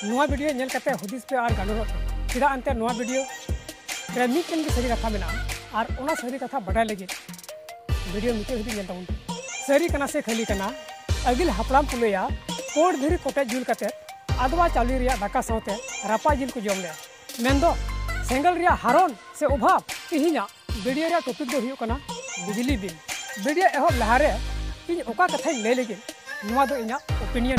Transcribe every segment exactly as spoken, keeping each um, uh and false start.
ᱱᱚᱣᱟ ᱵᱷᱤᱰᱤᱭᱳ ᱧᱮᱞ ᱠᱟᱛᱮ ᱦᱩᱫᱤᱥ ᱯᱮ ᱟᱨ ᱜᱟᱱᱚᱜ ᱯᱮ᱾ ᱪᱮᱫᱟᱜ ᱮᱱᱛᱮ ᱱᱚᱣᱟ ᱵᱷᱤᱰᱤᱭᱳ ᱨᱮ ᱢᱤᱫᱴᱮᱱ ᱜᱮ ᱥᱟᱹᱨᱤ ᱠᱟᱛᱷᱟ ᱢᱮᱱᱟᱜᱼᱟ, ᱟᱨ ᱚᱱᱟ ᱥᱟᱹᱨᱤ ᱠᱟᱛᱷᱟ ᱵᱟᱰᱟᱭ ᱞᱟᱹᱜᱤᱫ ᱵᱷᱤᱰᱤᱭᱳ ᱢᱩᱪᱟᱹᱫ ᱦᱟᱹᱵᱤᱡ ᱧᱮᱞ ᱛᱟᱵᱚᱱ ᱯᱮ᱾ ᱥᱟᱹᱨᱤ ᱠᱟᱱᱟ ᱥᱮ ᱠᱷᱟᱹᱞᱤ ᱠᱟᱱᱟ? ᱟᱹᱜᱤᱞ ᱦᱟᱯᱲᱟᱢ ᱠᱚ ᱞᱟᱹᱭᱟ, ᱯᱳᱲ ᱫᱷᱤᱨᱤ ᱠᱚᱴᱮᱡ ᱡᱩᱞ ᱠᱟᱛᱮ ᱟᱫᱣᱟ ᱪᱟᱣᱞᱮ ᱨᱮᱭᱟᱜ ᱫᱟᱠᱟ ᱥᱟᱶᱛᱮ ᱨᱟᱯᱟᱜ ᱡᱤᱞ ᱠᱚ ᱡᱚᱢ ᱞᱮᱫᱼᱟ᱾ ᱢᱮᱱᱫᱚ ᱥᱮᱸᱜᱮᱞ ᱨᱮᱭᱟᱜ ᱦᱟᱨᱚᱱ ᱥᱮ ᱚᱵᱷᱟᱵᱽ᱾ ᱛᱮᱦᱮᱧᱟᱜ ᱵᱷᱤᱰᱤᱭᱳ ᱨᱮᱭᱟᱜ ᱴᱚᱯᱤᱠ ᱫᱚ ᱦᱩᱭᱩᱜ ᱠᱟᱱᱟ ᱵᱤᱡᱽᱞᱤ ᱵᱤᱞ᱾ ᱵᱷᱤᱰᱤᱭᱳ ᱮᱦᱚᱵ ᱞᱟᱦᱟᱨᱮ ᱤᱧ ᱚᱠᱟ ᱠᱟᱛᱷᱟᱧ ᱞᱟᱹᱭ ᱞᱟᱹᱜᱤᱫ, ᱱᱚᱣᱟ ᱫᱚ ᱤᱧᱟᱹᱜ ᱚᱯᱤᱱᱤᱭᱚᱱ᱾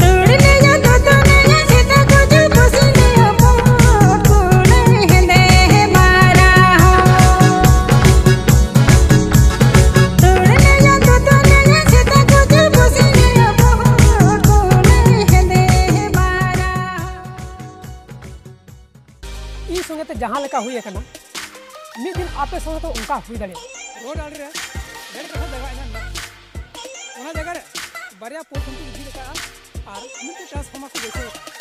ᱤᱧ ᱥᱚᱸᱜᱮ ᱛᱮ ᱡᱟᱦᱟᱸ ᱞᱮᱠᱟ ᱦᱩᱭ ᱟᱠᱟᱱᱟ, ᱢᱤᱫ ᱫᱤᱱ ᱟᱯᱮ ᱥᱚᱸᱜᱮ ᱛᱮ ᱚᱱᱠᱟ ᱦᱩᱭ ᱫᱟᱲᱮᱭᱟᱜᱼᱟ᱾ ᱨᱳᱰ ᱟᱲᱮ ᱨᱮ ᱰᱮᱲ ᱠᱟᱴᱷᱟ ᱡᱟᱭᱜᱟ ᱤᱧᱟᱹᱜ ᱢᱮᱱᱟᱜᱼᱟ᱾ ᱚᱱᱟ ᱡᱟᱭᱜᱟ ᱨᱮ ᱵᱟᱨᱭᱟ ᱯᱳᱞ ᱠᱷᱩᱱᱴᱤ ᱠᱚ ᱵᱤᱫ ᱟᱠᱟᱫᱼᱟ ᱟᱨ ᱢᱤᱫᱴᱮᱱ ᱴᱨᱟᱱᱥᱯᱷᱚᱨᱢᱟᱨ ᱠᱚ ᱵᱟᱹᱭᱥᱟᱹᱣ ᱟᱠᱟᱫᱼᱟ᱾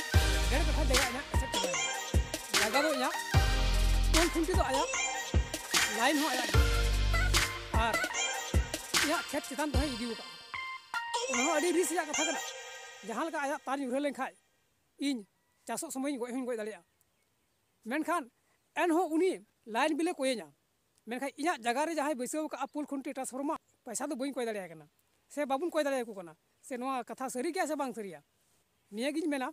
ᱰᱮᱲ ᱠᱟᱴᱷᱟ ᱡᱟᱭᱜᱟ ᱤᱧᱟᱹᱜ ᱮᱥᱮᱫ ᱪᱟᱵᱟᱭᱮᱱᱟ᱾ ᱡᱟᱭᱜᱟ ᱫᱚ ᱤᱧᱟᱹᱜ, ᱯᱳᱞ ᱠᱷᱩᱱᱴᱤ ᱫᱚ ᱟᱭᱟᱜ, ᱞᱟᱭᱤᱱ ᱦᱚᱸ ᱟᱭᱟᱜ ᱜᱮ, ᱟᱨ ᱤᱧᱟᱹᱜ ᱠᱷᱮᱛ ᱪᱮᱛᱟᱱ ᱛᱮᱦᱚᱸᱭ ᱤᱫᱤ ᱟᱠᱟᱫᱼᱟ᱾ ᱚᱱᱟ ᱦᱚᱸ ᱟᱹᱰᱤ ᱨᱤᱥ ᱨᱮᱭᱟᱜ ᱠᱟᱛᱷᱟ ᱠᱟᱱᱟ᱾ ᱡᱟᱦᱟᱸ ᱞᱮᱠᱟ ᱟᱭᱟᱜ ᱛᱟᱨ ᱧᱩᱨᱦᱟᱹ ᱞᱮᱱᱠᱷᱟᱱ ᱤᱧ ᱪᱟᱥᱚᱜ ᱥᱚᱢᱚᱭ ᱤᱧ ᱜᱚᱡ ᱦᱚᱸᱧ ᱜᱚᱡ ᱫᱟᱲᱮᱭᱟᱜᱼᱟ᱾ ᱢᱮᱱᱠᱷᱟᱱ ᱮᱱᱦᱚᱸ ᱩᱱᱤ ᱞᱟᱭᱤᱱ ᱵᱤᱞᱮ ᱠᱚᱭᱮᱧᱟ, ᱢᱮᱱᱠᱷᱟᱱ ᱤᱧᱟᱹᱜ ᱡᱟᱭᱜᱟ ᱨᱮ ᱡᱟᱦᱟᱸᱭ ᱵᱟᱹᱭᱥᱟᱹᱣ ᱟᱠᱟᱫᱼᱟ ᱯᱳᱞ ᱠᱷᱩᱱᱴᱤ ᱴᱨᱟᱱᱥᱯᱷᱚᱨᱢᱟᱨ, ᱯᱚᱭᱥᱟ ᱫᱚ ᱵᱟᱹᱧ ᱠᱚᱭ ᱫᱟᱲᱮᱭᱟᱭ ᱠᱟᱱᱟ, ᱥᱮ ᱵᱟᱵᱚᱱ ᱠᱚᱭ ᱫᱟᱲᱮᱭᱟᱠᱚ ᱠᱟᱱᱟ᱾ ᱥᱮ ᱱᱚᱣᱟ ᱠᱟᱛᱷᱟ ᱥᱟᱹᱨᱤ ᱜᱮᱭᱟ ᱥᱮ ᱵᱟᱝ ᱥᱟᱹᱨᱤᱭᱟ? ᱱᱤᱭᱟᱹᱜᱤᱧ ᱢᱮᱱᱟ,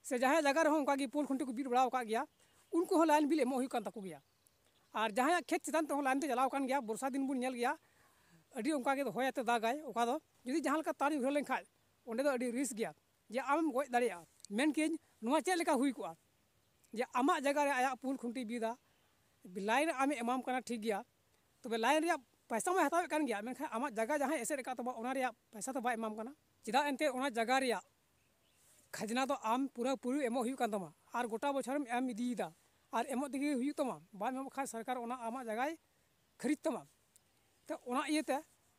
ᱥᱮ ᱡᱟᱦᱟᱸᱭᱟᱜ ᱡᱟᱭᱜᱟ ᱨᱮᱦᱚᱸ ᱚᱱᱠᱟ ᱜᱮ ᱯᱳᱞ ᱠᱷᱩᱱᱴᱤ ᱠᱚ ᱵᱤᱫ ᱵᱟᱲᱟ ᱟᱠᱟᱫ ᱜᱮᱭᱟ, ᱩᱱᱠᱩ ᱦᱚᱸ ᱞᱟᱭᱤᱱ ᱵᱤᱞ ᱮᱢᱚᱜ ᱦᱩᱭᱩᱜ ᱠᱟᱱ ᱛᱟᱠᱚ ᱜᱮᱭᱟ᱾ ᱟᱨ ᱡᱟᱦᱟᱸᱭᱟᱜ ᱠᱷᱮᱛ ᱪᱮᱛᱟᱱ ᱛᱮᱦᱚᱸ ᱞᱟᱭᱤᱱ ᱛᱮ ᱪᱟᱞᱟᱣ ᱟᱠᱟᱱ ᱜᱮᱭᱟ, ᱵᱚᱨᱥᱟ ᱫᱤᱱ ᱵᱚᱱ ᱧᱮᱞ ᱜᱮᱭᱟ, ᱟᱹᱰᱤ ᱚᱱᱠᱟ ᱜᱮ ᱦᱚᱭ ᱟᱛᱮ ᱫᱟᱜᱟᱭ, ᱚᱠᱟ ᱫᱚ ᱡᱩᱫᱤ ᱡᱟᱦᱟᱸ ᱞᱮᱠᱟ ᱛᱟᱨ ᱧᱩᱨᱦᱟᱹ ᱞᱮᱱᱠᱷᱟᱱ ᱚᱸᱰᱮ ᱫᱚ ᱟᱹᱰᱤ ᱨᱤᱥᱠ ᱜᱮᱭᱟ, ᱡᱮ ᱟᱢᱮᱢ ᱜᱚᱡ ᱫᱟᱲᱮᱭᱟᱜᱼᱟ᱾ ᱢᱮᱱ ᱠᱤᱭᱟᱹᱧ, ᱱᱚᱣᱟ ᱪᱮᱫ ᱞᱮᱠᱟ ᱦᱩᱭ ᱠᱚᱜᱼᱟ ᱡᱮ ᱟᱢᱟᱜ ᱡᱟᱭᱜᱟ ᱨᱮ ᱟᱭᱟᱜ ᱯᱳᱞ ᱠᱷᱩᱱᱴᱤ ᱵᱤᱫᱟ, ᱞᱟᱭᱤᱱ ᱟᱢᱮ ᱮᱢᱟᱢ ᱠᱟᱱᱟ, ᱴᱷᱤᱠ ᱜᱮᱭᱟ, ᱛᱚᱵᱮ ᱞᱟᱭᱤᱱ ᱨᱮᱭᱟᱜ ᱯᱚᱭᱥᱟ ᱢᱟᱭ ᱦᱟᱛᱟᱣᱮᱫ ᱠᱟᱱ ᱜᱮᱭᱟ, ᱢᱮᱱᱠᱷᱟᱱ ᱟᱢᱟᱜ ᱡᱟᱭᱜᱟ ᱡᱟᱦᱟᱸᱭ ᱮᱥᱮᱫ ᱟᱠᱟᱫ ᱛᱟᱢᱟ ᱚᱱᱟ ᱨᱮᱭᱟᱜ ᱯᱚᱭᱥᱟ ᱫᱚ ᱵᱟᱭ ᱮᱢᱟᱢ ᱠᱟᱱᱟ᱾ ᱪᱮᱫᱟᱜ ᱮᱱᱛᱮ ᱚᱱᱟ ᱡᱟᱭᱜᱟ ᱨᱮᱭᱟᱜ ᱠᱷᱟᱡᱽᱱᱟ ᱫᱚ ᱟᱢ ᱯᱩᱨᱟᱹᱯᱩᱨᱤ ᱮᱢᱚᱜ ᱦᱩᱭᱩᱜ ᱠᱟᱱ ᱛᱟᱢᱟ, ᱟᱨ ᱜᱚᱴᱟ ᱵᱚᱪᱷᱚᱨᱮᱢ ᱮᱢ ᱤᱫᱤᱭᱮᱫᱟ, ᱟᱨ ᱮᱢᱚᱜ ᱛᱮᱜᱮ ᱦᱩᱭᱩᱜ ᱛᱟᱢᱟ, ᱵᱟᱢ ᱮᱢᱚᱜ ᱠᱷᱟᱱ ᱥᱚᱨᱠᱟᱨ ᱚᱱᱟ ᱟᱢᱟᱜ ᱡᱟᱭᱜᱟᱭ ᱠᱷᱟᱹᱨᱤᱫ ᱛᱟᱢᱟ᱾ ᱛᱚ ᱚᱱᱟ ᱤᱭᱟᱹᱛᱮ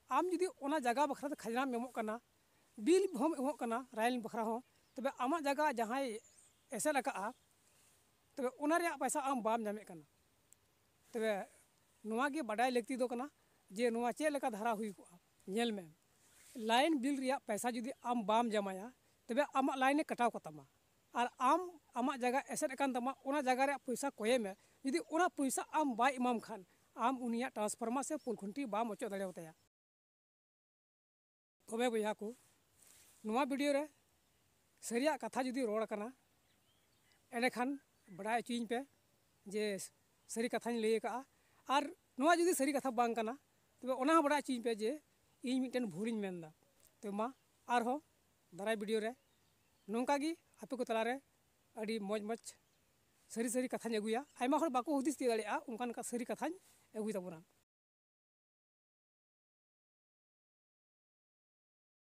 ᱟᱢ ᱡᱩᱫᱤ ᱚᱱᱟ ᱡᱟᱭᱜᱟ ᱵᱟᱠᱷᱨᱟ ᱛᱮ ᱠᱷᱟᱡᱽᱱᱟᱢ ᱮᱢᱚᱜ ᱠᱟᱱᱟ, ᱵᱤᱞ ᱦᱚᱸᱢ ᱮᱢᱚᱜ ᱠᱟᱱᱟ ᱨᱟᱭᱤᱱ ᱵᱟᱠᱷᱨᱟ ᱦᱚᱸ, ᱛᱚᱵᱮ ᱟᱢᱟᱜ ᱡᱟᱭᱜᱟ ᱡᱟᱦᱟᱸᱭ ᱮᱥᱮᱫ ᱟᱠᱟᱫᱼᱟ, ᱛᱚᱵᱮ ᱚᱱᱟ ᱨᱮᱭᱟᱜ ᱯᱚᱭᱥᱟ ᱟᱢ ᱵᱟᱢ ᱧᱟᱢᱮᱫ ᱠᱟᱱᱟ᱾ ᱛᱚᱵᱮ ᱱᱚᱣᱟ ᱜᱮ ᱵᱟᱰᱟᱭ ᱞᱟᱹᱠᱛᱤ ᱫᱚ ᱠᱟᱱᱟ ᱡᱮ ᱱᱚᱣᱟ ᱪᱮᱫ ᱞᱮᱠᱟ ᱫᱷᱟᱨᱟ ᱦᱩᱭ ᱠᱚᱜᱼᱟ᱾ ᱧᱮᱞ ᱢᱮ, ᱞᱟᱭᱤᱱ ᱵᱤᱞ ᱨᱮᱭᱟᱜ ᱯᱚᱭᱥᱟ ᱡᱩᱫᱤ ᱟᱢ ᱵᱟᱢ ᱡᱟᱢᱟᱭᱟ, ᱛᱚᱵᱮ ᱟᱢᱟᱜ ᱞᱟᱭᱤᱱᱮ ᱠᱟᱴᱟᱣ ᱠᱟᱛᱟᱢᱟ᱾ ᱟᱨ ᱟᱢ ᱟᱢᱟᱜ ᱡᱟᱭᱜᱟ ᱮᱥᱮᱫ ᱟᱠᱟᱱ ᱛᱟᱢᱟ, ᱚᱱᱟ ᱡᱟᱭᱜᱟ ᱨᱮᱭᱟᱜ ᱯᱚᱭᱥᱟ ᱠᱚᱭᱮ ᱢᱮ᱾ ᱡᱩᱫᱤ ᱚᱱᱟ ᱯᱚᱭᱥᱟ ᱟᱢ ᱵᱟᱭ ᱮᱢᱟᱢ ᱠᱷᱟᱱ, ᱟᱢ ᱩᱱᱤᱭᱟᱜ transformer ᱥᱮ ᱯᱳᱞ ᱠᱷᱩᱱᱴᱤ ᱵᱟᱢ ᱚᱪᱚᱜ ᱫᱟᱲᱮᱭᱟᱛᱟᱭᱟ᱾ ᱛᱚᱵᱮ ᱵᱚᱭᱦᱟ ᱠᱚ, ᱱᱚᱣᱟ video ᱨᱮ ᱥᱟᱹᱨᱤᱭᱟᱜ ᱠᱟᱛᱷᱟ ᱡᱩᱫᱤ ᱨᱚᱲ ᱟᱠᱟᱱᱟ, ᱮᱸᱰᱮᱠᱷᱟᱱ ᱵᱟᱰᱟᱭ ᱦᱚᱪᱚᱭᱤᱧ ᱯᱮ ᱡᱮ ᱥᱟᱹᱨᱤ ᱠᱟᱛᱷᱟᱧ ᱞᱟᱹᱭ ᱟᱠᱟᱫᱼᱟ᱾ ᱟᱨ ᱱᱚᱣᱟ ᱡᱩᱫᱤ ᱥᱟᱹᱨᱤ ᱠᱟᱛᱷᱟ ᱵᱟᱝ ᱠᱟᱱᱟ, ᱛᱚᱵᱮ ᱚᱱᱟ ᱦᱚᱸ ᱵᱟᱰᱟᱭ ᱦᱚᱪᱚᱭᱤᱧ ᱯᱮ ᱡᱮ ᱤᱧ ᱢᱤᱫᱴᱮᱱ ᱵᱷᱩᱞᱤᱧ ᱢᱮᱱᱫᱟ᱾ ᱛᱚ ᱢᱟ, ᱟᱨᱦᱚᱸ ᱫᱟᱨᱟᱭ video ᱨᱮ ᱱᱚᱝᱠᱟ ᱜᱮ ᱟᱯᱮ ᱠᱚ ᱛᱟᱞᱟᱨᱮ ᱟᱹᱰᱤ ᱢᱚᱡᱽ ᱢᱚᱡᱽ ᱥᱟᱹᱨᱤ ᱥᱟᱹᱨᱤ ᱠᱟᱛᱷᱟᱧ ᱟᱹᱜᱩᱭᱟ᱾ ᱟᱭᱢᱟ ᱦᱚᱲ ᱵᱟᱠᱚ ᱦᱩᱫᱤᱥ ᱛᱤᱭᱳᱜ ᱫᱟᱲᱮᱭᱟᱜᱼᱟ, ᱚᱱᱠᱟᱱ ᱥᱟᱹᱨᱤ ᱠᱟᱛᱷᱟᱧ ᱟᱹᱜᱩᱭ ᱛᱟᱵᱚᱱᱟ᱾